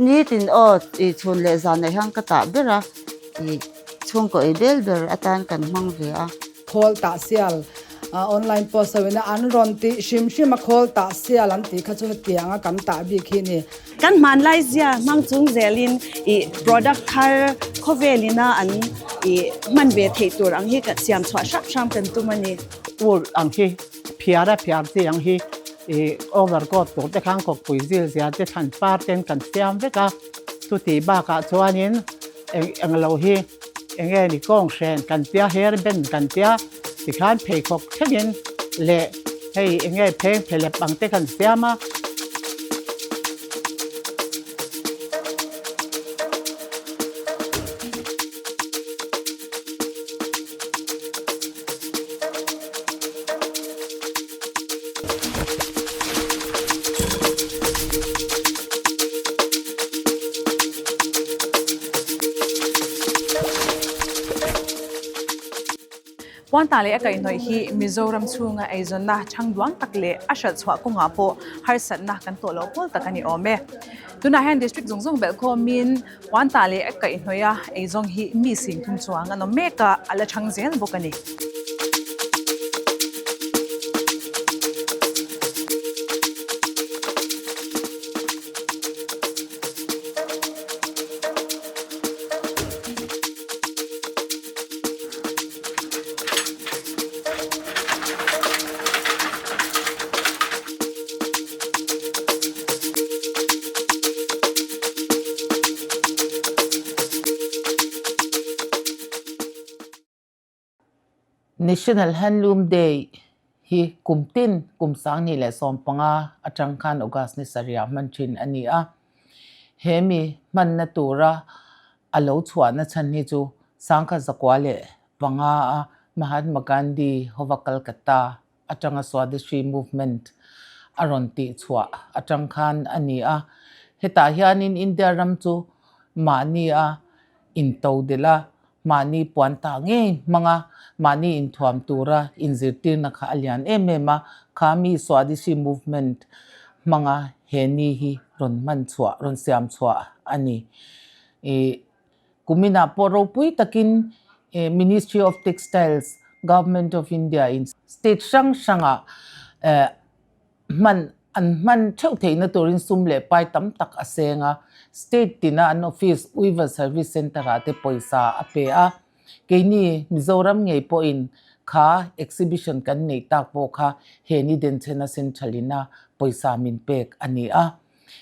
Nitin aw i chhun leh zan ah hian ka tah ber a, i chhungkaw ei bel ber atan kan hmang ve a. Khawl tah sial online post ho ina an rawn tih hrim hrim a khawl tah sial an tih kha chu hetiang a kan tah bik hi ni. Kan hmanlai zia hmang chung zelin i product thar khawvel ina an i hman ve theih tur ang hi ka siam chhuah hrang hrang kan tum a ni. Wool ang hi phiar a phiar chi ang hi i overcoat tur te khan kawkpui zil zia te thlan par ten kan siam vek a, chuti bakah chuanin eng eng lo hi eng nge ni kawng hren kan tia hair band kan tia tikhan pheikhawk thlengin leh hei eng nge pheng phelep ang te kan siam a. Puantah leh a kaihhnawih hi Mizoram chhunga eizawnna changduang tak leh a hralh chhuah kawngah pawh harsatna kan tawh loh pawl tak a ni awm e. Tunah hian district zawng zawng belhkhawmin Puantah leh a kaihhnawih a eizawng hi mi singthum chuang an awm mek a, a la chhang zel bawk a ni. National Handloom Day hi kum tin kum 2015 atang khan August ni sarih hman thin a ni a. He mi hmanna tura a lo chhuahna chhan hi chu 1905 a Mahatma Gandhi hova Calcutta atanga Swadeshi movement a rawn tihchhuah atang khan a ni a. Hetah hianin India ram chu mahni a intodelh a, mahni puan tah ngei hmang a, mahni inthuam tura inzirtirna kha a lian em em a, kha mi Swadeshi movement hmanga he ni hi rawn hman chhuah, rawn siam chhuah a ni. Ih kuminah pawh ropui takin Ministry of Textiles, Government of India in state hrang hrangah hman an hman theuh theihna turin sum leh pai tam tak a seng a, state tina an office Weaver Service Centre ah te pawisa a pe a, keini Mizoram ngei pawhin kha exhibition kan neih tak pawh kha he ni denchhena central ina pawisa min pek a ni a,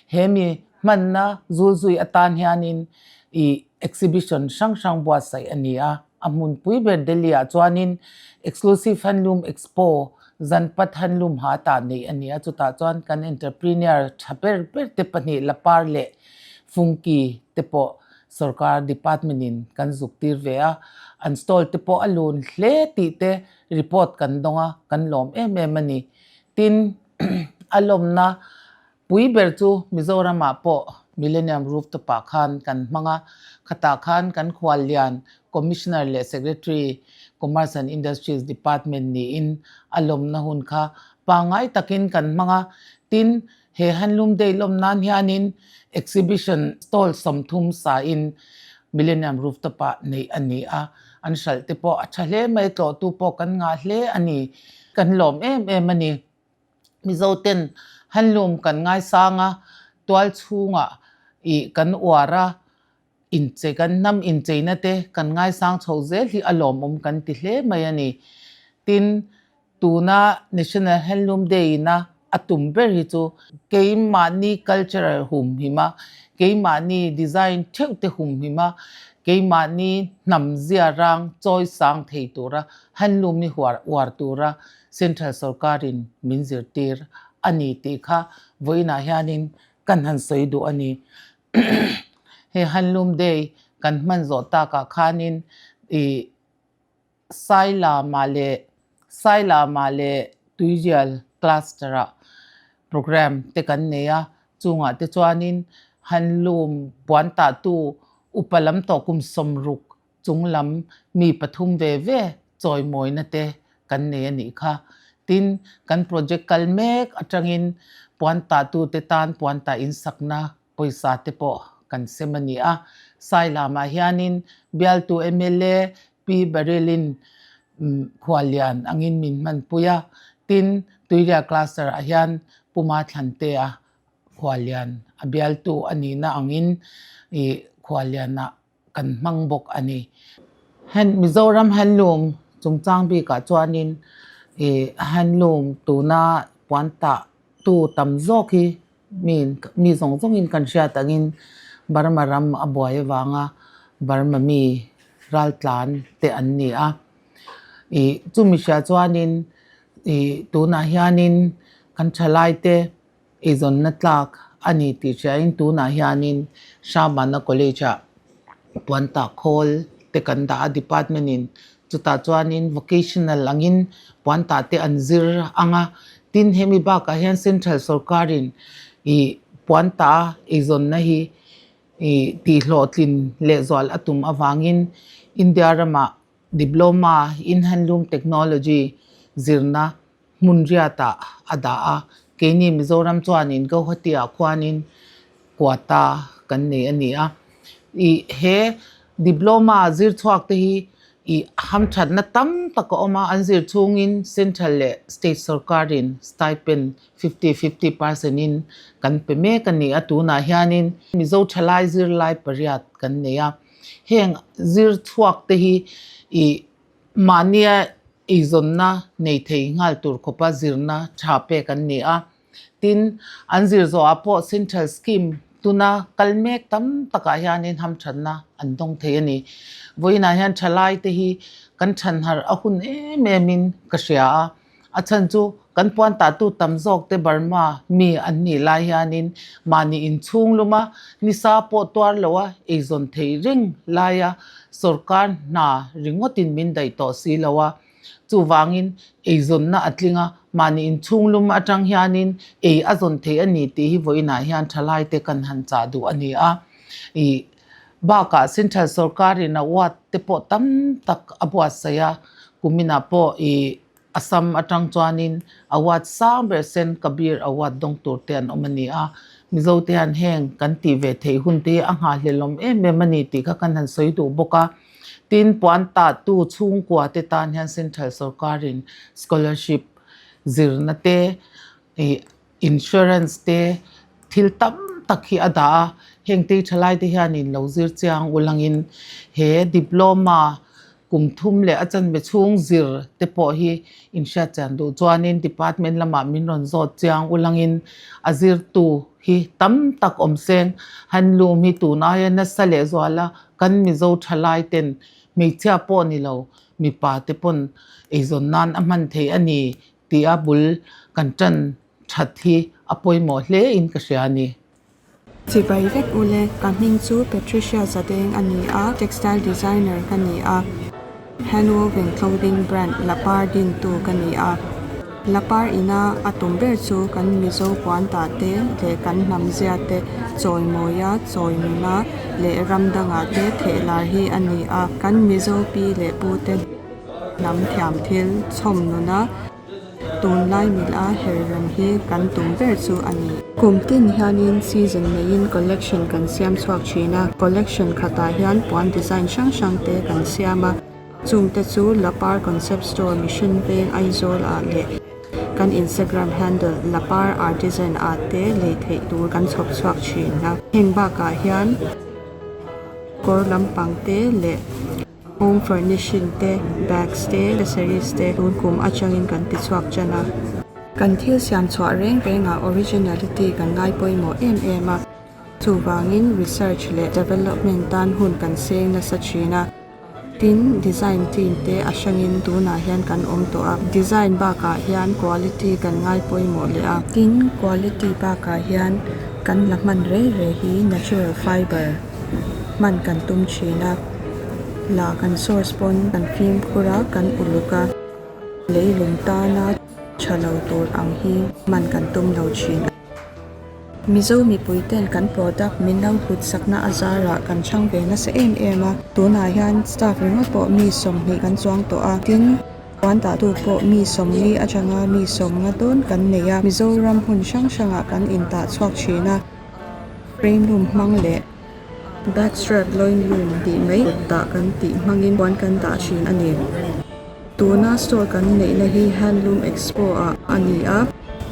he mi hmanna zulzui atan hianin ih exhibition hrang hrang buatsaih a ni a. A hmunpui ber Delhi ah chuanin Exclusive Handloom Expo Janpath Handloom ha tah neih a ni a, chutah chuan kan entrepreneur tha ber ber te pahnih Lapar leh Fungki te pawh sorkar department in kan zuk tir ve a, an stall te pawh a lun hle tih te report kan dawng a, kan lawm em em a ni. Tin, a lawmna Pui ber chu Mizoramah pawh Millennium Rooftop ah khan kan hmang a, khatah khan kan khuallian Commissioner leh Secretary, Commerce and Industries Department niin a lawmna hun kha pangngai takin kan hmang a. Tin, he Handloom Day lawm nan hianin Exhibition stall 30 sain Millennium Rooftop ah neih a ni a, an hralh te pawh a tha hle mai, tlawhtu pawh kan ngah hle a ni, kan lawm em em a ni. Mizoten handloom kan ngaisang a, tual chhungah ih kan uar a, inchei kan hnam incheina te kan ngaisang chho zel hi a lawmawm kan ti hle mai a ni. Tin, tuna National Handloom Day ina a tum ber hi chu keimahni cultural humhim a, keimahni design theuh te humhim a, keimahni hnam zia rang chawi sang thei tura handloom hi uar tura Central sorkarin min zirtir a ni tih kha vawiinah hianin kan han sawi duh a ni. Hei Handloom Day kan hman zawh takah khanin ih Sailama leh Sailama leh Tuirial cluster-ah programme te kan nei a, chungah te chuanin Handloom puan tahtu upa lam tawh kum 60 chunglam mi pathum ve ve chawimawina te kan nei a nih kha. Tin, kan project kal mek atangin puan tahtute tan puan tah insakna pawisa te pawh kan sem a ni a. Sailamah hianin bialtu mla Pi Barilin khuallian angin min hmanpui a, tin Tuiria Cluster ah hian Puma Thlantea khuallian a bialtu a nihna angin ih khuallianah kan hmang bawk a ni. Mizoram handloom chungchang bikah chuanin ih handloom tuna puan tah tu tam zawk hi mi mi zawng zawngin kan hriat angin Burma ram a buai avanga Burma mi raltlan te an ni a. Ih chumi hriat chuanin ih tunah hianin kan thalai te eizawnna tlak a ni tih hriain tunah hianin Hramana College ah puan tah khawl te kan dah a department in chutah chuanin vocational angin puan tah te an zir ang a tin hemi bakah hian central sorkarin ih puan tah eizawnna hi ih tihhlawhtlin lehzual a tum avangin India ramah Diploma in Handloom Technology zirna hmun riatah a dah a, keini Mizoram chuanin Guwahati-ah khuanin quota kan nei a ni a. Ih he diploma zir chhuak te hi ih hamthatna tam tak a awm a, an zir chhungin central leh state sorkarin stipend 50-50 percent in kan pe mek a ni a, tunah hianin Mizo thalai zirlai pariat kan nei a, heng zir chhuak te hi ih Mahnia eizawnna nei thei nghal tur khawpa zirna tha pek an ni a. Tin, an zir zawhah pawh Central Scheme tuna kal mek tam takah hianin hamthatna an dawng thei a ni. Vawiinah hian thalaite hi kan thanharh a hun em emin ka hria a. A chhan chu kan puan tahtu tam zawk te Burma mi an nih lai hianin mahni inchhung luma nisa pawh tuar loa eizawn thei reng laia sorkar hna ringawtin min daih tawh si lo a. Chuvangin eizawnna a tling a, mahni inchhung lum atang hianin ei a zawn thei a ni tih hi vawiinah hian thalaite kan han chah duh a ni a. Ih bakah Central sorkarin a uat te pawh tam tak a buatsaih a, kuminah pawh ih Assam atang chuanin award sang ber Saint Kabir Award dawng tur te an awm a ni a, Mizo te hian heng kan tih ve theih hun te hi a nghahhlelawm em em a ni tih kha kan han sawi duh bawk a. Tin, puan tahtu chhungkua te tan hian Central sorkarin scholarship zirna te ih insurance te thil tam tak hi a dah a, heng te thalai te hianin lo zir chiang ulangin he diploma kum thum leh a chanve chhung zir te pawh hi inhriat chian duh chuanin department lamah min rawn zawt chiang ulangin a zirtu hi tam tak awm seng handloom hi tun aia nasa leh zuala kan Mizo thalai ten hmeichhia pawh ni lo mipa te pawn eizawn nan a hman thei a ni tia bul kan tan that hi a pawimawh hle in ka hria a ni. Chibai vek ule, ka hming chu Patricia Zadeng a ni a, textile designer ka ni a, handwoven clothing brand Lapar dintu ka ni a. Lapar ina a tum ber chu kan Mizo puan tah te leh kan hnam zia te chawimawia chawinuna leh ram dangah te thehlar hi a ni a, kan Mizo pi leh pu te Hnam thiam thil chhawm nuna tunlai mil a her rem hi kan tum ber chu a ni. Kum tin hianin season neiin collection kan siam chhuak thin a, collection khatah hian puan design hrang hrang te kan siam a, chungte chu Lapar Concept Store Mission Veng Aizawl ah leh kan Instagram handle Lapar Artisan ah te lei theih tur kan chhawp chhuak thin a, heng bakah hian kawr lampang te leh. Home furnishing te, bags te, accessories te tun kum atangin kan ti chhuak tan a. Kan thil siam chhuah reng rengah originality kan ngai pawimawh em em a, chuvangin research leh development tan hun kan seng nasa thin a. Tin, design team te a hrangin tunah hian kan awm tawh a, design bakah hian quality kan ngai pawimawh leh a. Tin, quality bakah hian kan la hman rei rei hi natural fiber hman kan tum thin a. La kan source pawn kan fimkhur a, kan uluk a, leilung tana tha lo tur ang hi hman kan tum lo thin. Mizo mipui ten kan product min lo hlut sakna a zarah kan chhang ve nasa em em a, tunah hian staff ringawt pawh mi 20 kan chuang tawh a, tin puan tahtu pawh mi 40 atanga mi 50 dawn kan nei a, Mizoram hmun hrang hrangah kan intah chhuak thin a. Frame loom hmang leh backstrap loin loom tih mai kut tah kan tih hmangin puan kan tah thin a ni. Tuna stall kan neihna hi Handloom Expo ah a ni a.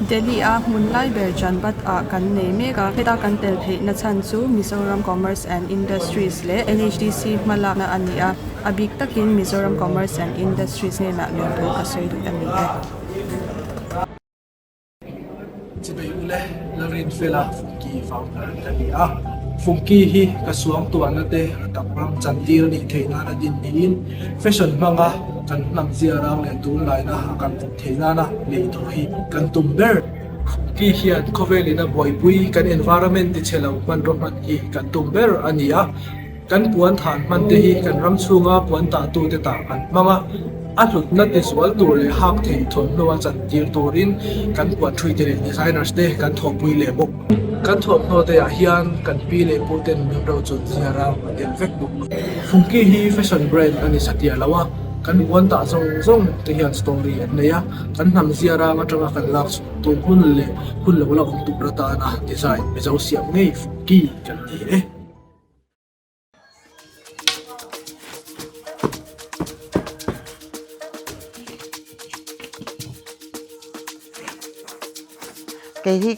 Delhi a hmun lai ber Janpath ah kan nei mek a, heta kan tel theihna chhan chu Mizoram Commerce and Industries leh NHDC hmalakna a ni a, a bik takin Mizoram Commerce and Industries hnenah lawmthu ka sawi duh a ni e. Chibei ule Lalrinfela Fungki founder ka ni a, Fungki hi ka suangtuahna te a tak ram chantir nih theih nana din niin fashion hmanga kan hnam zia rang leh tunlaina a kan kawp theih nana lei tawh hi kan tum ber. Fungki hian khawvelin a buaipui kan environment ti chhe lo hmanraw hman hi kan tum ber a ni a. Kan puan than hman te hi kan ram chhunga puan tah tute tah kan hmang a, a hlutna ti zual tur leh hak thei thawmhnaw a chan tir turin kan puan thui te leh designers te kan thawhpui leh bawk. Kan thawmhnaw te ah hian kan pi leh pu ten min ro chun zia ram a tel vek bawk. Fungki hi fashion brand a ni satia lo a, kan puan tah zawng zawng te hian story an nei a, kan hnam zia ram atanga kan lak chhuah tur hun leh hun lo la awm tur atana design Mizo siam ngei Fungki kan ti e. Kei hi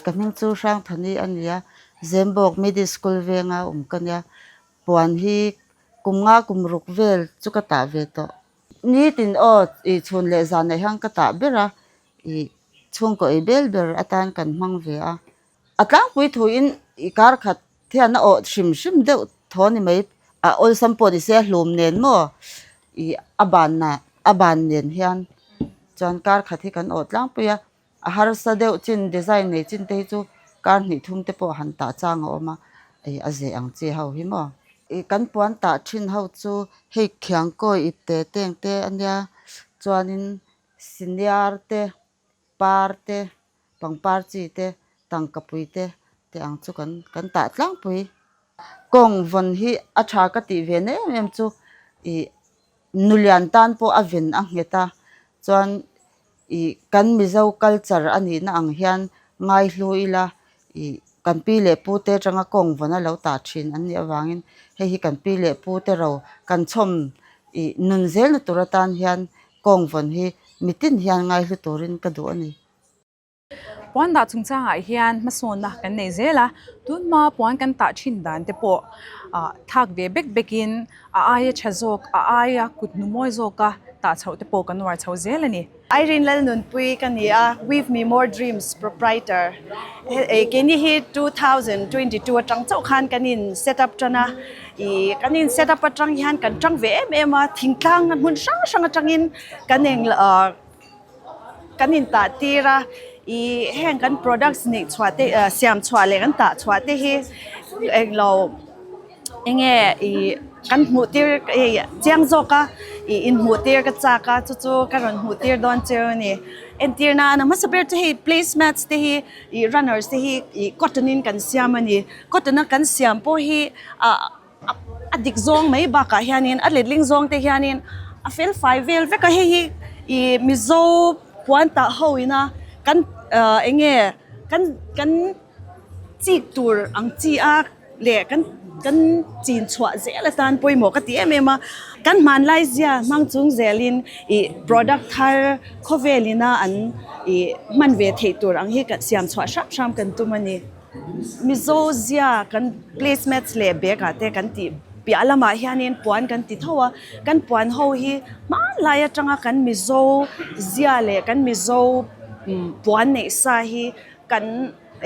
ka hming chu Hrangthani a ni a, Zembawk Middle School venga awm ka nia, puan hi kum nga kum ruk vel chu ka tah ve tawh. Nitin aw ih chhun leh zan ah hian ka tah ber a, ih chhungkaw ei bel ber atan kan hmang ve a. A tlangpui thuin i kar khat hian a awh hrim hrim deuh thaw ni mai, a awlsam pawh ni se a hlum nen maw i a ban na a ban nen hian chuan kar khat hi kan awh tlangpui a, a harsa deuh chin design nei chin te hi chu kar hnih thum te pawh han tah chang a awm a, ih a zeh ang chi ho hi maw. Ih kan puan tah thin ho chu hei khiangkawi ip te teng te a nia chuanin senior te par te pangpar chi te tangka pui te te ang chu kan kan tah tlangpui. Kawng vawn hi a tha ka tih ve na em em chu ih nulian tan pawh a ven a nghet a chuan ih kan Mizo culture a nih na ang hian ngaihlu ila ih kan pi leh pu te atanga kawng vawn a lo tah thin an nih avangin hei hi kan pi leh pu te ro kan chhawm ih nun zel na tur atan hian kawng vawn hi mitin hian ngaihlu turin ka duh a ni. Puan dah chungchangah hian hmasawnna kan nei zel a, tunhma puan kan tah thin dan te pawh ah thlak ve bek bekin a aia tha zawk, a aia kut hnu mawi zawka tah chhoh te pawh kan uar chho zel a ni. Irene Lalnunpui ka ni a, Weave Me More Dreams proprietor. Keini hi 2022 atang chauh khan kan in set up tan a, ih kan in set up atang hian kan tang ve em em a, thingtlang hmun hrang hrang atangin kan eng ah Kan in tah tir a, ih heng kan products neih chhuah te ah siam chhuah leh kan tah chhuah te hi englo enge ih kan hmuh tir hei chiang zawk a ih inhmuh tir ka chak a chu chu ka rawn hmuh tir dawn cheu a ni. Entir nan a hmasa ber chu hei place mats te hi ih runners te hi ih cotton in kan siam a ni. Cotton a kan siam pawh hi ah A dik zawng mai bakah hianin a letling zawng te hianin a fel fai vel vek a, hei hi ih Mizo puan tah ho ina kan ah eng nge kan kan chik tur ang chi a leh kan kan chin chhuah zel atan pawimawh ka ti em em a, kan hmanlai zia hmang chung zelin ih product thar khawvel ina an ih hman ve theih tur ang hi siam chhuah hram hram kan tum a ni. Mizo zia kan placemats leh bag ah te kan tih piah lamah hianin puan kan ti tho a, kan puan ho hi hmanlai atanga kan Mizo zia leh kan Mizo puan neih sa hi kan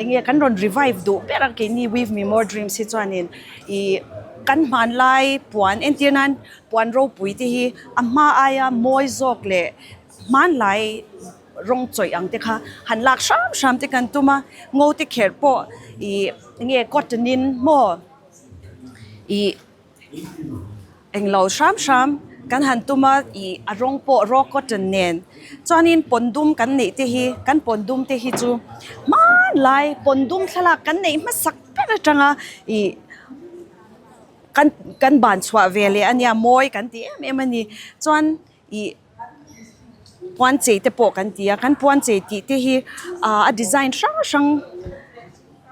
eng nge kan rawn revive duh ber a keini weave me more dreams hi chuanin ih kan hmanlai puan entir nan puan ropui te hi a hma aia mawi zawk leh hmanlai. Rawng chawih ang te kha han lak hram hram te kan tum a, ngo te kher pawh ih enge cotton in maw ih englo hram hram kan han tum a ih a rawng pawh raw cotton nen chuanin pawn dum kan neih te hi kan pawn dum te hi chu hmanlai pawn dum thlalak kan neih hmasak ber atanga ih kan kan ban chhuah ve leh a nia mawi kan ti em em a ni chuan. Ih puan chei te pawh kan ti a, kan puan chei tih te hi ah a design hrang hrang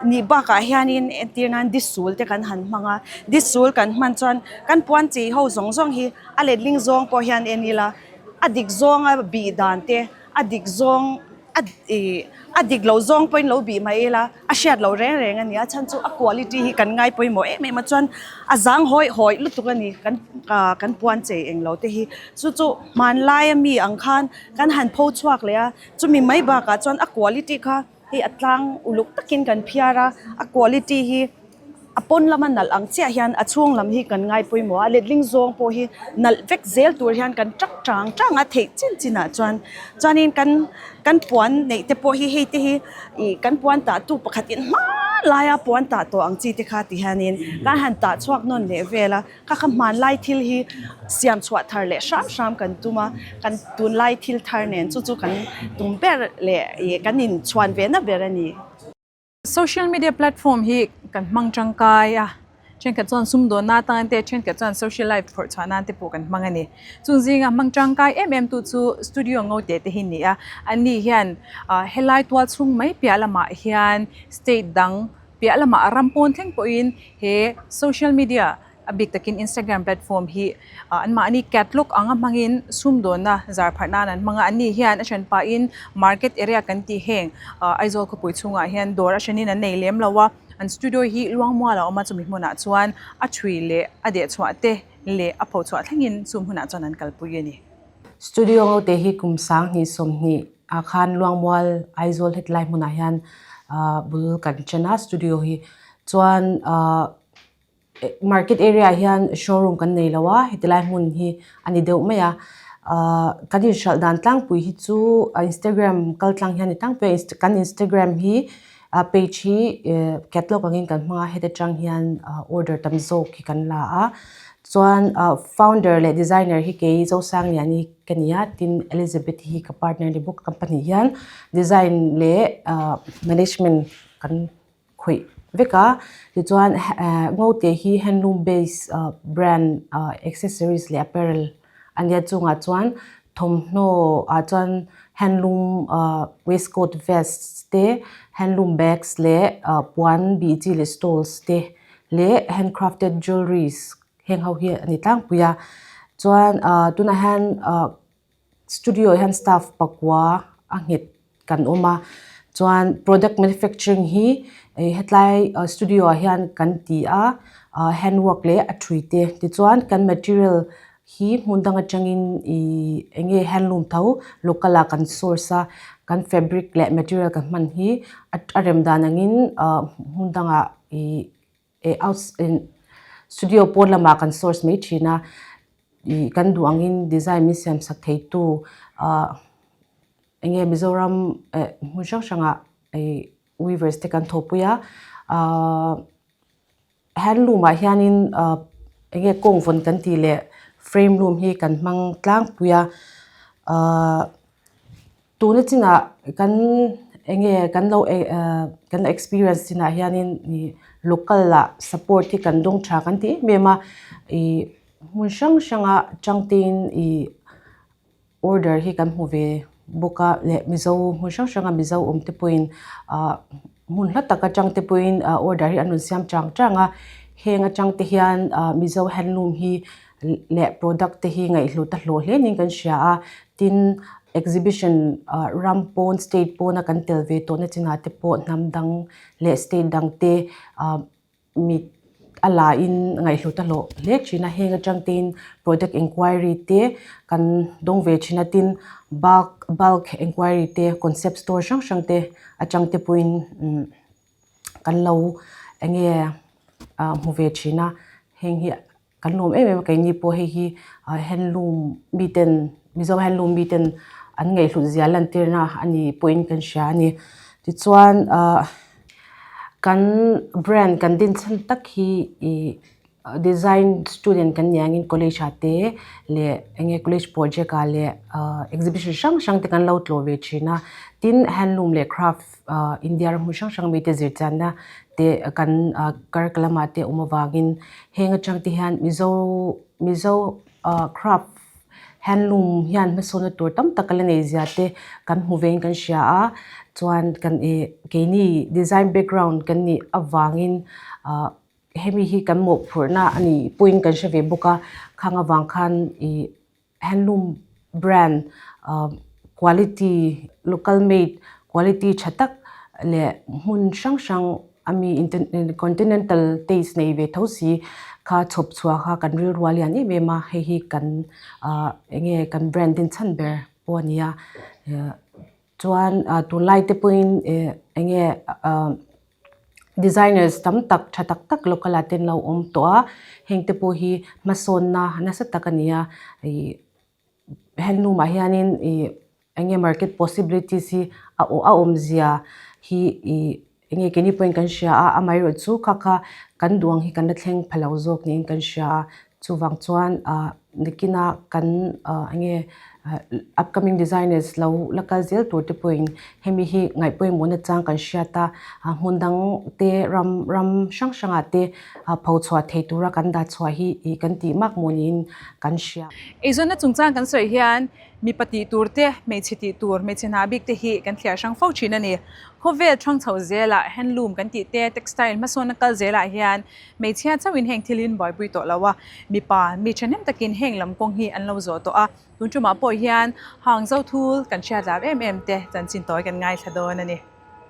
Nih bakah hianin entir nan disul te kan han hmang a, disul kan hman chuan kan puan chei ho zawng zawng hi a letling zawng pawh hian en ila a dik zawnga bih dan te a dik zawng a ih a dik loh zawng pawhin lo bih mai ila a hriat loh reng reng a ni a chhan chu a quality hi kan ngai pawimawh em em a chuan a zang hawi hawi lutuk a ni kan ah kan puan chei eng lo te hi chu chu hmanlai ami ang khan kan han pho chhuak leh a chumi mai bakah chuan a quality kha. Hei a tlang uluk takin kan phiar a, a quality hi a pawn lama nalh ang chiah hian a chhung lam hi kan ngai pawimawh a, letling zawng pawh hi nalh vek zel tur hian kan tak tang tang a theih chin chin ah chuan chuanin kan kan puan neih te pawh hi hei te hi ih kan puan tah tu pakhat in hmanlai a puan tah tawh ang chi te kha ti hianin kan han tah chhuak nawn leh vel a. Kha kha hmanlai thil hi siam chhuah thar leh hram hram kan tum a, kan tunlai thil thar nen chu chu kan tum ber leh ih kan inchhuan ve na ber a ni. Social media platform hi kan hmang tangkai a, thenkhat chuan sumdawnna atan te, thenkhat chuan social life phawrh chhuah nan te pawh kan hmang a ni. Chung zinga hmang tangkai em em tu chu studio ngo teh te hi ni a, an ni hian helai tual chhung mai piah lamah hian state dang Piah lamah a ram pawn thleng pawhin he social media a bik takin Instagram platform hi anmahni catalog anga hmangin sumdawnna zar pharh nan an hmang a, anni hian a hran pahin market area kan tih heng Aizawl khawpui chhungah hian dawr a hranin an nei lem lo a, an studio hi Luangmual a awm a, chumi hmunah chuan a thui leh a dehchhuah te leh a phochhuah thlengin chung hmunah chuan an kalpui a ni. Studio ngote hi kum 20 sawmhnih ah khan Luangmual Aizawl hetlai hmunah hian bul kan chen a studio hi chuan market area ah hian showroom kan nei lo a hetilai hmun hi a ni deuh mai a kan inhralh dan tlangpui hi chu Instagram kal tlang hian a ni tlangpui a kan Instagram hi page hi catalog angin kan hmang a heta tang hian order tam zawk hi kan la a. Chuan founder leh designer hi kei Zosangliani ka ni a, tin Elizabeth hi ka partner ni bawk a company hian design leh management kan khawih vek a. Tichuan Ngote hi handloom base brand accessories leh apparel a nia chungah chuan thawmhnaw ah chuan handloom waistcoat vest te handloom bags leh puan bih chi leh stoles te leh handcrafted jewelries heng ho hi a ni tlangpui a chuan ah tunah hian ah studio ah hian staff pakua a nghet kan awm a chuan product manufacturing hi hetlai studio ah hian kan ti a ah handwork leh a thui te tichuan kan material hi hmun dang atangin ihh eng nge handloom tho local ah kan source a kan fabric leh material kan hman hi a rem dan angin ah hmun dangah ihh eh studio pawn lamah kan source mai thin a ih kan duh angin design min siam sak thei tu ah eng nge Mizoram eh hmun hrang hrangah ih weavers te kan thawhpui a ah handloom ah hianin ah eng nge kawng vawn kan tih leh frame loom hi kan hmang tlangpui a ah. Tuna chinah kan eng nge kan lo kan experience chinah hianin ih local ah support hi kan dawng tha kan ti em em a ih hmun hrang hranga changtein ih order hi kan hmu ve bawk a leh mizo hmun hrang hranga mizo awm te pawhin ah hmun hla tak atang te pawhin ah order hi an rawn siam chang chang a heng atang te hian ah mizo handloom hi leh product te hi ngaihhlut a hlawh hle niin kan hria a tin exhibition ah ram pawn state pawna kan tel ve tawhna chinah te pawh hnam dang leh state dang te ah mit a la in ngaihhlut a hlawh hle thin a heng atang te in product enquiry te kan dawng ve thin a tin bulk bulk enquiry te concept store hrang hrang te atang te pawhin umm kan lo eng nge ah hmu ve thin a heng hi. Kan lawm em em a keini pawh hei hi handloom miten Mizo handloom miten an ngaihhlut zia lantirna a ni pawhin kan hria a ni. Tichuan ah kan brand kan din chhan tak hi ih design student kan nih angin college ah te leh eng nge college project ah leh ah exhibition hrang hrang te kan lo tlawh ve thin a. Tin handloom leh craft ah India ram hmun hrang hrang mite zirchianna te kan curriculum ah te awm avangin Heng atang te hian Mizo Mizo ah craft Handloom hian hmasawnna tur tam tak a la nei zia te kan hmu vein kan hria a, chuan kan ih keini design background kan nih avangin ah hemi hi kan mawhphurhna a nih pawhin kan hre ve bawk a, khang avang khan ih handloom brand ah quality local made quality tha tak leh hmun hrang hrang a mi continental taste nei ve tho si kha chhawp chhuah kha kan rilru a lian em em a hei hi kan ah eng nge kan brand din chhan ber pawh a ni a chuan ah tunlai te pawhin eh eng nge ah designers tam tak tha tak tak local ah te an lo awm tawh a heng te pawh hi hmasawnna nasa tak a ni a ih handloom ah hianin ih eng nge market possibilities hi a a awmzia hi ih eng nge keini pawhin kan hria a amaherawhchu chu kha kha kan duh ang hi kan la thleng pha lo zawk niin kan hria a chuvang chuan ah nikinah kan ah eng nge upcoming designers lo la kal zel tur te pawhin hemi hi ngaih pawimawhna chang kan hriat a ah hmun dang te ram ram hrang hrangah te ah pho chhuah thei tura kan dah chhuah hi ih kan tih mak maw niin kan hria. Eizawnna chungchang kan sawi hian Mipa tih tur te, hmeichhe tih tur, hmeichhe hna bik te hi kan thliar hrang fo thin a ni. Khawvel thang chho zelah handloom kan tih te, textile hmasawnna kal zelah hian hmeichhia chauhin heng thil in buaipui tawh lo a, mipa mi thahnem takin heng lam kawng hi an lo zawh tawh a. Tun tumah pawh hian Hangzau thul kan hriat lar em em te chanchin tawi kan ngaithla dawn a ni.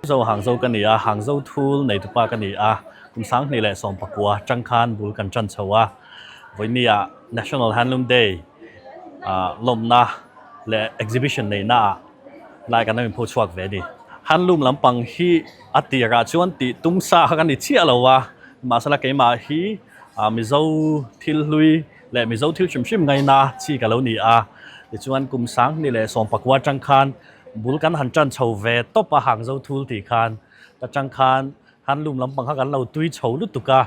Zo Hangzau ka ni a, Hangzau thul neitupa ka ni a, kum 2019 tangkhan bul kan tan chho a, vawinia National Handloom Day lawmna leh exhibition neihna ah lai kan lo inpho chhuak ve a ni. Handloom lampang hi a tirah chuan tih tum sa kha ka ni chiah lo a, mahsela keimah hi Mizo thil hlui leh Mizo thil hrim hrim ngaina chi ka lo ni a, tichuan kum 2019 tangkhan bul kan han tan chho ve tawp a Hangzau thul tih khan ta tang khan Handloom lampang kha kan lo tui chho lutuk a,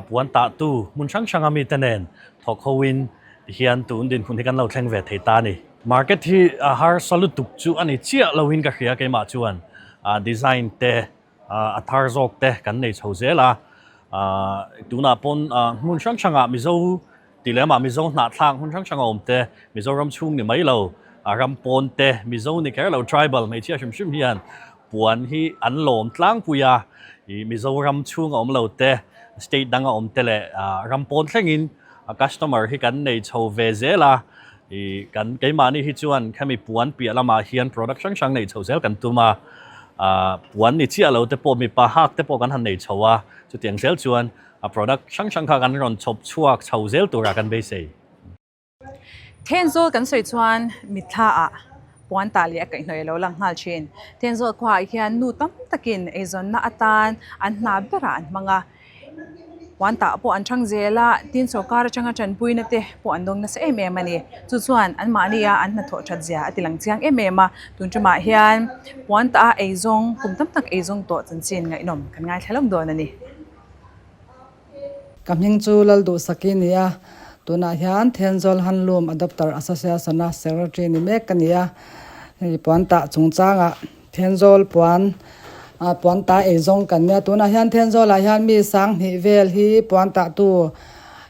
puan tahtu hmun hrang hranga mite nen thawk hoin tihian tun dinhmun hi kan lo thleng ve thei ta a ni. Market hi a harsa lutuk chu a ni chiah loin ka hria keimah chuan design te a thar zawk te kan nei chho zel a, tunah pawn hmun hrang hrangah Mizo tih leh amah Mizo hnahthlak hmun hrang hranga awm te, Mizoram chhung ni mai lo, ram pawn te, Mizo ni kher lo tribal hmeichhia hrim hrim hian puan hi an lawm tlangpui a, ih Mizoram chhunga awm lo te, state danga awm te leh ram pawn thlengin customer hi kan nei chho ve zel a, ih kan keimahni hi chuan khami puan piah lamah hian product hrang hrang nei chho zel kan tum a, puan ni chiah lo te pawh mipa hak te pawh kan han nei chho a, chutiang zel chuan a product hrang hrang kha kan rawn chhawp chhuak chho zel tura kan beisei. Thenzawl kan sawi chuan mitthla ah puan tah leh a kaihhnawih a lo lang nghal thin. Thenzawl khuaah hian nu tam takin eizawnna atan an hna berah an hmang a, puan tah pawh an thang zel a, tin sorkar atanga tanpuina te pawh an dawng nasa em em a ni. Chu chuan anmahnia an hnathawh that zia a ti lang chiang em em a, tun tumah hian puan tah a eizawng kum tam tak eizawng tawh chanchin ngaihnawm kan ngaithla lawk dawn a ni. Ka hming chu Lalduhsaki ni a, tunah hian Thenzawl Handloom Adopter Association a Secretary ni mek ka ni a. Hei puan tah chungchangah Thenzawl puan puan tah ei zawng kan nia. Tunah hian Thenzawlah hian mi 2000 vel hi puan tahtu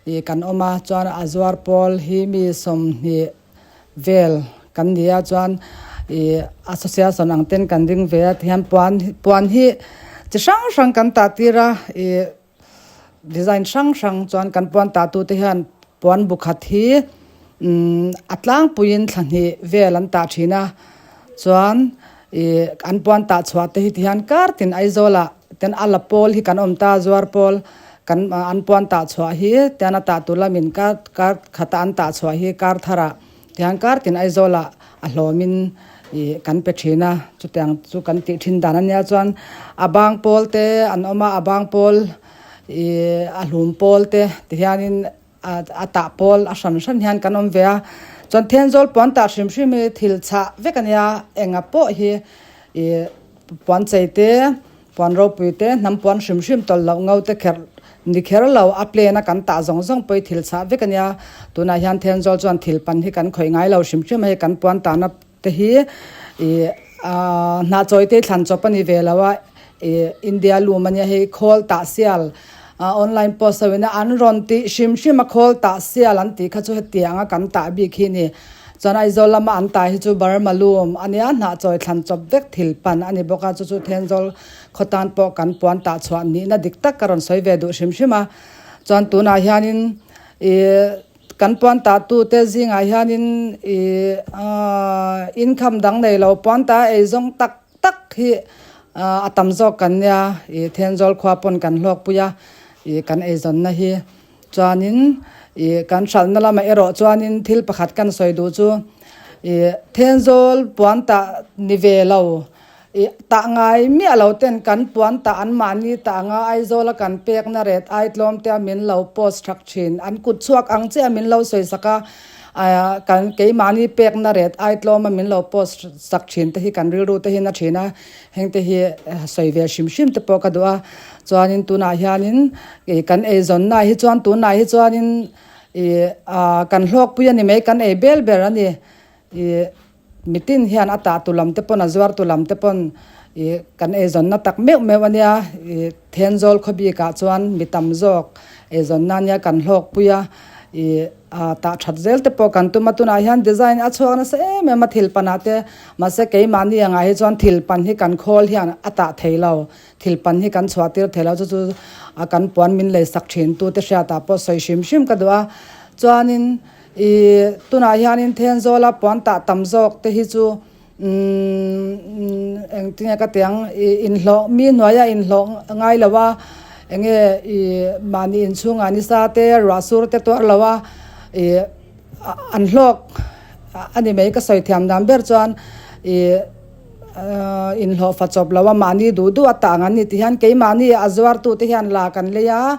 ih kan awm a, chuan a zuar pawl hi mi 20 vel kan ni a chuan ih association ang ten kan ding ve a tihian puan puan hi chi hrang hrang kan tah tir a ih design hrang hrang chuan kan puan tah tu te hian puan bu khat hi umm a tlangpuiin thla hnih vel an tah thin a chuan ih an puan tah chhuah te hi tihian kar tin Aizawl ah ten a la pawl hi kan awm ta zuar pawl kan an puan tah chhuah hi tian a tah tur lamin kar kar khata an tah chhuah hi kar tharah tihian kar tin Aizawlah a hlawmin ih kan pe thin a chutiang chu kan tih thin dan ania chuan a bang pawl te an awm a a bang pawl ih a hlum pawl te tihianin a tah pawl a hran hran hian kan awm ve a chuan Thenzawl puan tah hrim hrim hi thil chhah vek ania enga pawh hi ih puan chei te Puan ropui te, hnam puan hrim hrim tawlh loh ngo te kher ni kher lo, a plane a kan tah zawng zawng pawh hi thil chhah vek a nia. Tunah hian Thenzawl chuan thil pan hi kan khawih ngai lo hrim hrim a, hei kan puan tahna te hi ih hnah chawi te thlan chawp a ni ve lo a, ih India lum a nia hei khawl tah sial online post ho in a an rawn tih hrim hrim a khawl tah sial an tih kha chu hetiang a kan tah bik hi a ni. Chuan Aizawl lama an tah hi chu Burma lum a nia, hnah chawi thlan chawp vek thil pan a ni bawk a, chu chu Thenzawl khaw tan pawh kan puan tah chhuah nihna dik tak ka rawn sawi ve duh hrim hrim a. Chuan tunah hianin ih kan puan tah tute zingah hianin ih income dang nei lo puan tah ei zawng tak tak hi a tam zawk kan nia, ih Thenzawl khua pawn kan hlawkpui a, ih kan eizawnna hi. Chuanin ih kan hralhna lamah erawh chuanin thil pakhat kan sawi duh chu ih Thenzawl puan tah ni ve lo ih tah ngai miah lo ten kan puan tah an mahni tah anga Aizawla kan pekna ret ai tlawm te a min lo post thak thin an kut chhuak ang chiah min lo sawi sak a kan keimahni pekna ret ai tlawm a min lo post sak thin te hi kan rilru te hian a thin a heng te hi sawi ve hrim hrim te pawh ka duh a chuanin tunah hianin Ih kan eizawnna hi chuan tunah hi chuanin ih ah kan hlawkpui a ni mai kan ei bel ber a ni. Ih mitin hian a tah tu lam te pawn a zuar tu lam te pawn ih kan eizawnna tak meuh meuh a nia. Ih Thenzawl khaw bikah chuan mi tam zawk eizawnna a nia kan hlawkpui a. Ih ah tah that zel te pawh kan tum a tunah hian design a chhuak nasa em em a thil panah te mahse keimahni angah hi chuan thil pan hi kan khawl hian a tah thei lo. Thil pan hi kan chhuah tir thei lo chu chu a kan puan min lei sak thin tu te hriatah pawh sawi hrim hrim ka duh a. Chuanin ih tunah hianin Thenzawla puan tah tam zawk te hi chu umm engtinge ka ti ang ih inhlawh mi hnuaia inhlawh ngai lo a enge ih mahni inchhungah nisa te ruah sur te tuar lo a ih an hlawk a ni mai ka sawi thiam dan ber chuan ih. Inhlawh fa chawp lo a, mahni duh duh a tah ang an ni ti hian keimahni a zuartute hian la kan lei a,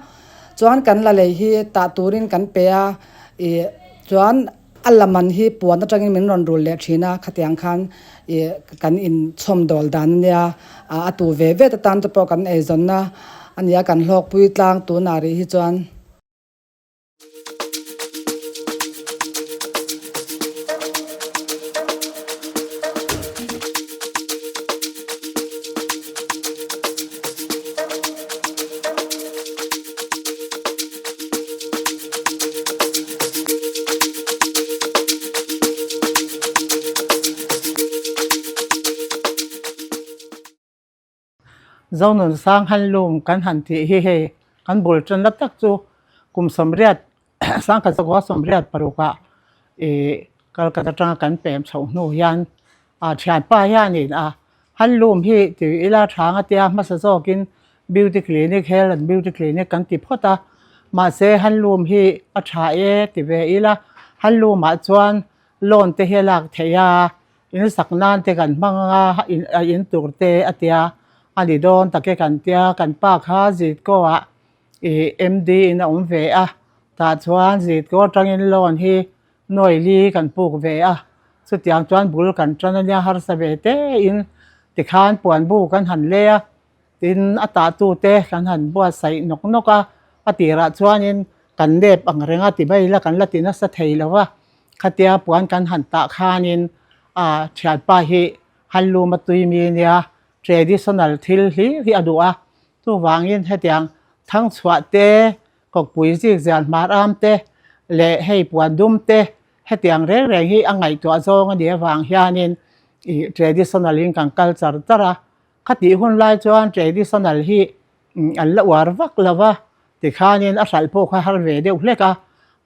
chuan kan la lei hi tah turin kan pe a, ih chuan a la man hi puan atangin min rawn rul leh thin a, khatiang khan ih kan inchhawm dawl dan a nia, a tu ve ve te tan te pawh kan eizawnna a nia kan hlawkpui tlang tunah rih hi chuan. Zonun sang han lum kan han tih hi hei kan bul tanna tak chu kum sawmriat sangkhat zakua sawmriat parukah ih Calcutta atanga kan pem chhoh hnu hian ah thianpa hianin a han lum hi ti ila thang a tia hmasa zawkin beauty clinic health and beauty clinic kan ti phawt a mahse han lum hi a tha e ti ve ila han lumah chuan loan te hi a lak theih a. In sak nan te kan hmang a, a in tur te a tia, a ni dawn tak e kan tia, kan pa kha Zitkaw ah ih MD in a awm ve a, tah chuan Zitkaw atangin loan hi nuai li kan puk ve a, chutiang chuan bul kan tan a nia harsa ve te in tikhan puan bu kan han lei a, tin a tah tu te kan han buatsaih nawk nawk a, a tirah chuanin kan nep ang reng a ti mai ila kan la ti nasa thei lo va. Khatia puan kan han tah khanin a thianpa hi handloom a tui mi nia traditional thil hlir hi a duh a, chuvangin hetiang thangchhuah te, kawkpui zik zian hmar am te leh hei puan dum te hetiang reng reng hi a ngaihtuah zawng a nih avang hianin ih traditional in kan kal char char a, khatih hun lai chuan traditional hi an la uar vak lo va. Tikhanin a hralh pawh kha har ve deuh hlek a,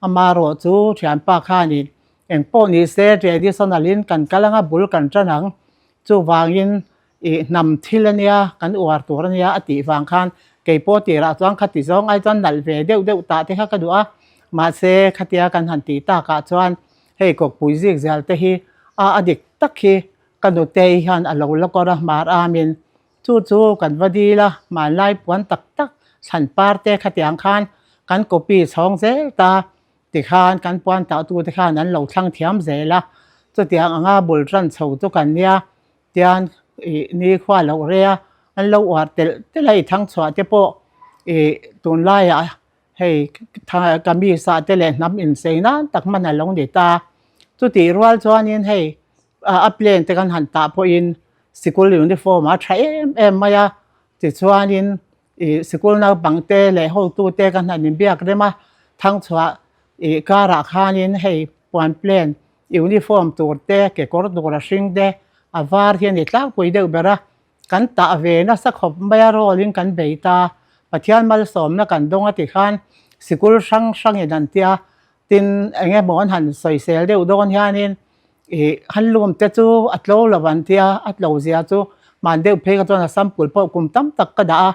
amarawh chu thianpa khanin eng pawh ni se traditional in kan kal anga bul kan tan ang, chuvangin ih hnam thil ania kan uar tur ania a tih vang khan keipawh tirah chuan khati zawng ai chuan nalh ve deuh deuh tah te kha ka duh a, mahse khatia kan han tih takah chuan hei kawkpui zik zel te hi a a dik tak hi ka nutei hian a lo la kawr a hmar amin Chu chu kan va dil a, hmanlai puan tak tak thlan par te khatiang khan kan copy chhawng zel ta tikhan kan puan tah tu te khan an lo thlang thiam zel a, chutiang anga bul tan chho chu kan nia tian ih nikhua loh rei a, an lo uar telh telh a i thang chhuah te pawh ih tunlaiah hei kamis ah te leh hnam insei nan tak hman a lo ni ta, chutih rual chuanin hei a plane te kan han tah pawhin sikul uniform a tha em em mai a tichuanin ih sikul naupang te leh hotu te kan han inbiak rem a thangchhuah ih karah khanin hei puan plane Uniform tur te, kekawr tur a hring te, a var hi a ni tlangpui deuh ber a. Kan tah ve nasa khawp mai a role in kan bei ta. Pathian malsawmna kan dawng a ti khan sikul hrang hrangin an tia. Tin, eng emaw an han sawisel deuh dawn hianin ih handloom te chu a tlo lo an tia, a tlo zia chu hman deuh phei kha chuan a sample pawh kum tam tak ka dah a.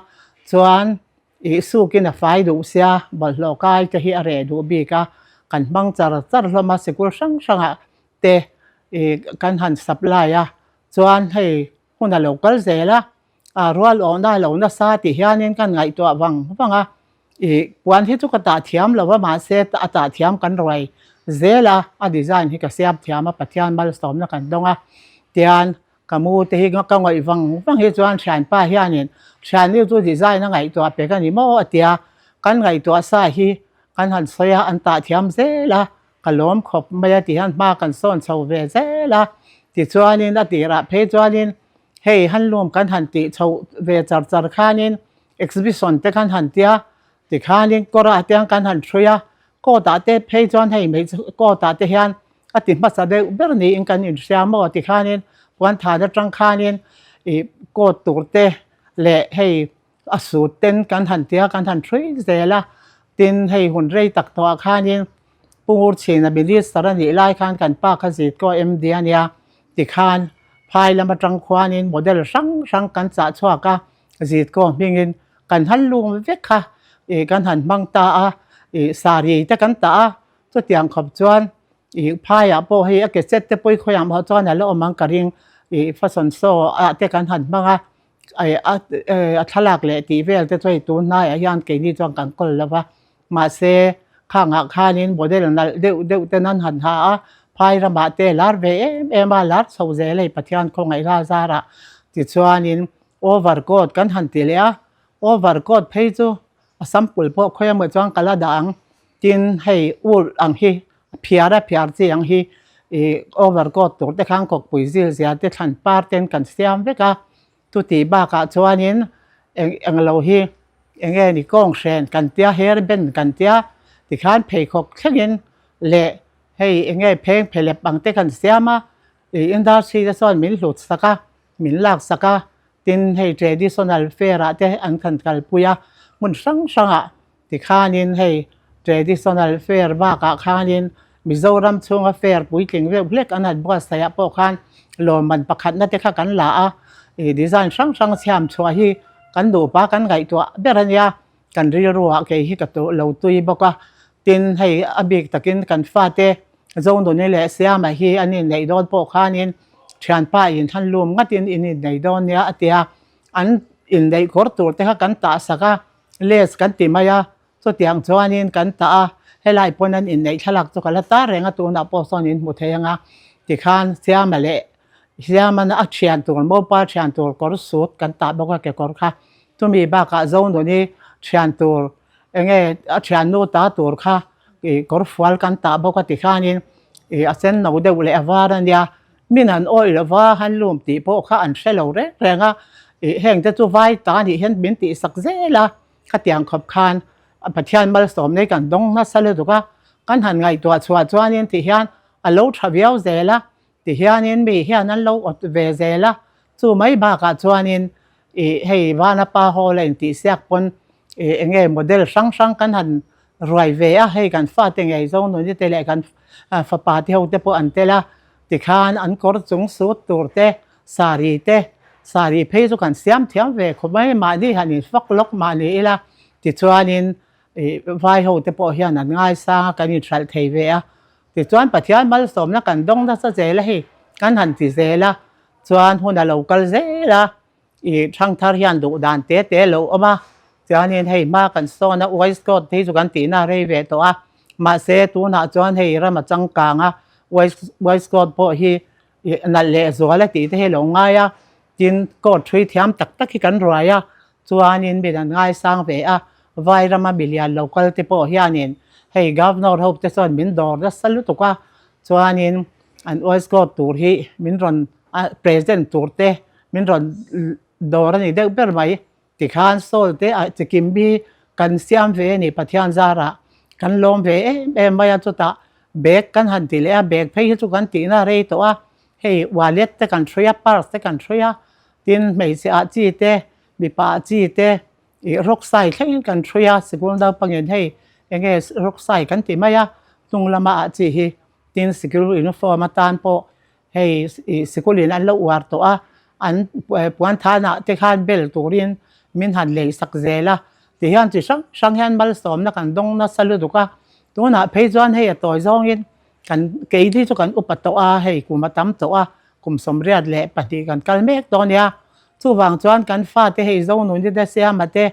Chuan ih sukin a fai duh sia, bawlhhlawh kai te hi a reh duh bik a, kan hmang char char hlawm a sikul hrang hrangah te ih kan han supply a. Chuan hei hun a lo kal zel a, a rual awhna a lo nasa tih hianin kan ngaihtuah vang vang a, ih puan hi chu ka tah thiam lo a mahse a tah thiam kan ruai zel a, a design hi ka siam thiam a Pathian malsawmna kan dawng a, tian ka mu te hi ka ngawih vang vang hi chuan thianpa hianin thiannu chu design a ngaihtuah pek a ni maw a tia, kan ngaihtuah sa hi kan han sawi a an tah thiam zel a. Ka lawm khawp mai a tihian hma kan sawn chho ve zel a, tichuanin a tirah phei chuanin hei handloom kan han tih chho ve char char khanin exhibition te kan han tia tikhanin kawrah te kan han hrui a, coat ah te phei chuan hei hmeichhe coat ah te hian a ti hmasa deuh ber niin kan inhria maw tikhanin puanthan atang khanin ih coat tur te leh hei A sut ten kan han tia kan han hrui zel a, tin hei hun rei tak tawhah khanin Pu Ngurchhina Minister a nih lai khan kan pa kha Zitkaw MD a nia tikhan phai lam atang khuanin model hrang hrang kan chah chhuak a, Zitkaw hmingin kan han lung vek kha ih kan han hmang ta a, ih saree te kan tah a, chutiang khawp chuan ih phaiah pawh hei a ke chet te pawh i khawiah maw chuan a la awm ang ka ring ih fashion show ah te kan han hmang a. A thlalak leh tih vel te chu hei tun hnaiah hian keini chuan kan kawl lo va, mahse khangah khanin model nalh deuh deuh ten an han ha a, phai ramah te lar ve em em a, lar chho zel hei Pathian khawngaih la zarah tichuanin over coat kan han ti leh a, over coat phei chu a sample pawh khawi emaw chuan ka la dah ang, tin hei wool ang hi phiar a phiar chi ang hi ih over coat tur te khan kawkpui zil zia te thlan par ten kan siam vek a chutih bakah chuanin eng eng lo hi eng nge ni kawng hren kan tia hair band kan tia tikhan pheikhawk thlengin leh hei eng nge pheng phelep ang te kan siam a ih industry te chuan min hlut sak a min lak sak a tin hei traditional fair ah te an kan kalpui a hmun hrang hrangah Tikhanin hei traditional fair bakah khanin Mizoram chhunga fair puitling deuh hlek an han buatsaih ah pawh khan lawmman pakhatna te kha kan la a, ih design hrang hrang chhiam chhuah hi kan nupa kan ngaihtuah ber a nia, kan rilruah kei hi ka tuh lo tui bawk a, tin hei a bik takin kan fate Zonuni leh Siama hi an inneih dawn pawh khanin thianpa in handloom ngatin in innei dawn nia a tia, an inneih kawr tur te kha kan tah sak a. Les kan ti mai a, chutiang chuanin kan tah a, helai pawn an inneih thlalak chu ka la tar reng a, tunah pawh sawn in hmu thei ang a, tikhan Siama leh Siamana a thian tur Mopa thian tur kawr sut kan tah bawk a kekawr kha, chumi bakah Zonuni thian tur enge a thiannu ta tur kha ih kawr fual kan tah bawk a tikhanin ih a sen no deuh leh a var a nia, min han awih lova handloom tih pawh kha an hre lo reng reng a, ih heng te chu vai ta anih hian min tih sak zel a, khatiang khawp khan Pathian malsawm nei kan dawng nasa lutuk a, kan han ngaihtuah chhuah chuanin ti hian a lo tha viau zel a, ti hianin mi hian an lo awt ve zel a, chu mai bakah chuanin ih hei Vanapa Hall a intihsiak pawn ih eng nge model hrang hrang kan han ruai ve a, hei kan fate ngei zawng nuni te leh kan fapa te ho te pawh an tel a, tikhan an kawr chung sut tur te, saree te, saree phei chu kan siam thiam ve khawp mai, mahni han infak lawk mahni ila tichuanin ih vai ho te pawh hian an ngaisang a kan inhralh thei ve a, tichuan Pathian malsawmna kan dawng nasa zel a hei kan han ti zel a, chuan hun a lo kal zel a. Ih thangthar hian duh dan te te lo awm a, chuanin hei hma kan sawn a waistcoat phei chu kan tihna a rei ve tawh a, mahse tunah chuan hei ram a changkang a, waistcoat pawh hi ih nalh leh zual a tih te hi lo ngai a, tin coat hrui thiam tak tak hi kan ruai a, chuanin min an ngaisang ve a, vai rama milian lo kal te pawh hianin hei governor ho te chuan min dawr nasa lutuk a, chuanin an waistcoat tur hi min rawn a present tur te min rawn dawr a ni deuh ber mai tikhan sawl te ah chikim hi kan siam ve a ni Pathian zarah kan lawm ve em em mai a chutah. Bag kan han ti leh a, bag phei hi chu kan tihna a rei tawh a, hei wallet te kan hrui a, purse te kan hrui a, tin hmeichhe ah chi te, mipa ah chi te ih rawk sai thlengin kan hrui a, sikul naupangin hei enge rawk sai kan ti mai a, hnung lama ah chi hi tin sikul uniform atan pawh hei ih sikulin an lo uar tawh a, an puan thanah te khan bel turin min han lei sak zel a, tihian chi hrang hrang hian malsawmna kan dawng nasa lutuk a, tunah phei chuan hei a tawi zawngin kan kei hi chu kan upa tawh a, hei kum a tam tawh a, kum 82 kan kal mek dawn nia, chuvang chuan kan fate hei Zonuni te Siama te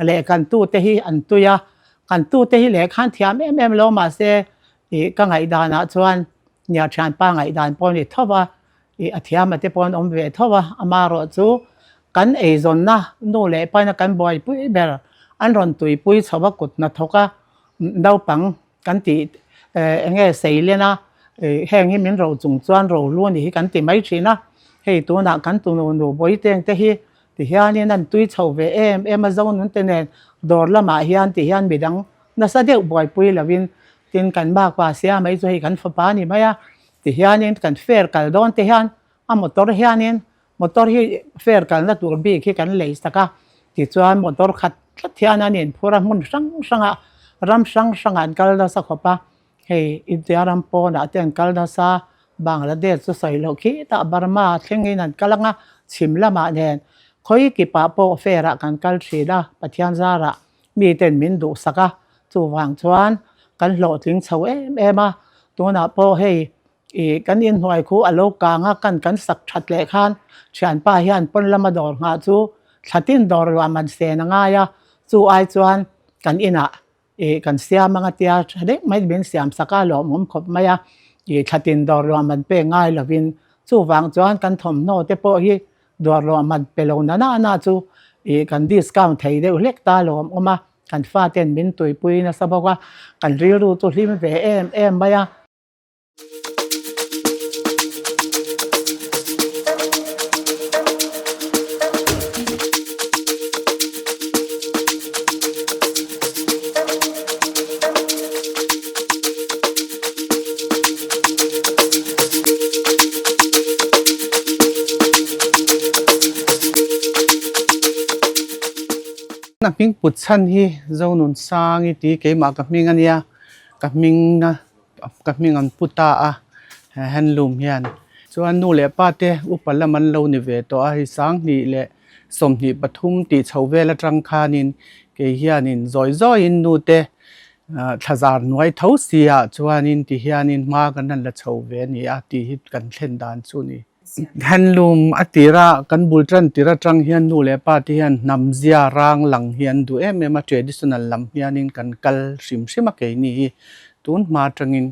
leh kan tute hi an tui a, kan tute hi lehkha an thiam em em lo mahse ih ka ngaihdanah chuan Nia thianpa ngaihdan pawh a ni tho va, ih a thiama te pawh an awm ve tho va, amaherawh chu kan eizawnna nu leh paina kan buaipui ber an rawn tuipui chho va kut hnathawk a, naupang kan tih eng nge sei len a, ih heng hi min ro chung chuan ro lu a ni hi kan ti mai thin a, hei tunah kan tunu nu Bawiteng te hi tihianin an tui chho ve em em a, Zonun te nen dawr lamah hian tihian midang nasa deuh buaipui lovin Tin, kan bakpa sia mai chu hei kan fapa a ni mai a, tihianin kan fair kal dawn te hian a motor hianin motor hi fair kalna tur bik hi kan lei sak a, tichuan motor khat tlat hian an inphur a hmun hrang hrangah ram hrang hrangah an kal nasa khawp a, hei India ram pawnah te an kal nasa, Bangladesh chu sawi loh khitah Burma thlengin an kal ang a, chhim lamah nen khawi kipah pawh fair ah kan kal thin a, Pathian zarah miten min duhsak a, chuvang chuan kan hlawhtling chho em em a, tunah pawh hei ih kan inhnuai khu a lo kang a, kan kan sak that leh khan thianpa hian pawn lama dawr nghah chu thlatin dawr luah man sen a ngai a, chu ai chuan kan inah ih kan siam anga tia tha deuh mai min siam sak a lawmawm khawp mai a, ih thlatin dawr luah man pek ngai lovin chuvang chuan kan thawmhnaw te pawh hi Duar ruah man pe lo na na na chu ih kan discount thei deuh hlek ta lo awm awm a, kan faten min tuipui nasa bawk a, kan rilru chu hlim ve em em mai a. A hming put chhan hi Zonun Sangi tih keimah ka hming a nia, ka hming a ka hming an pu ta a handloom hian chuan nu leh pa te upa lam an lo ni ve tawh a hei 20 leh 23 tih chho vel atang khanin kei hianin zawi zawiin nu te Thla zar hnuai tho si ah chuanin ti hianin hma kan han la chho ve a ni a tih hi kan thlen dan chu a ni. Handloom a tira kan bul tan tir atang hian nu leh pa te hian hnam zia rang lang hi an duh em em a, traditional lam hianin kan kal hrim hrim a keini hi tun hma atangin.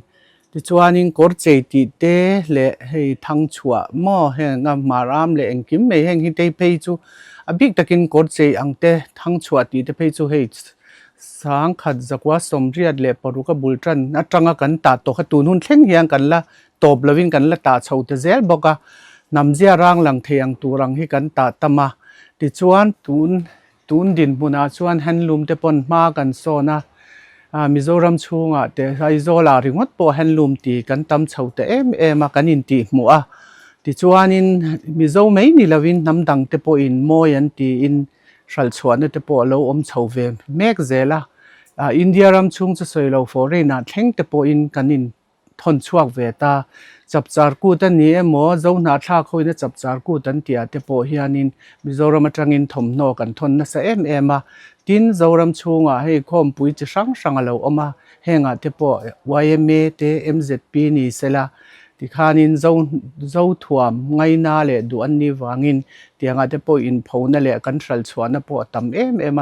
Tichuanin kawr chei tih te leh hei thang chhuah maw heng a hmaram leh engkim mai heng hi te phei chu a bik takin kawr chei ang te thang chhuah tih te phei chu hei 1986 a bul tan atanga kan tah tawh kha tun hun thleng hian kan la tawp lovin kan la tah chho ta zel bawk a, hnam zia rang lang thei ang tur ang hi kan tah tam a, tichuan tun Tun dinhmunah chuan handloom te pawn hma kan sawn a, Mizoram chhungah te Aizawlah ringawt pawh handloom ti kan tam chho ta em em a, kan intihhmuh a. Tichuanin Mizo mai ni lovin hnam dang te pawhin mawi an tiin hralhchhuahna te pawh a lo awm chho ve mek zel a. India ram chhung chu sawi lo foreign-ah thleng te pawhin kan in thawn chhuak ve ta. Chapchar kut a ni emaw, Zohnahthlak hoina chapchar kut an tih ah te pawh hianin Mizoram atangin thawmhnaw kan thawn nasa em em a. Tin, Zoram chhungah hei khawmpui chi hrang hrang a lo awm a, hengah te pawh yma te MZP ni sela tikhanin Zo Zothuam ngaina leh duh an nih vangin tiangah te pawh inphona leh kan hralchhuahna pawh a tam em em a.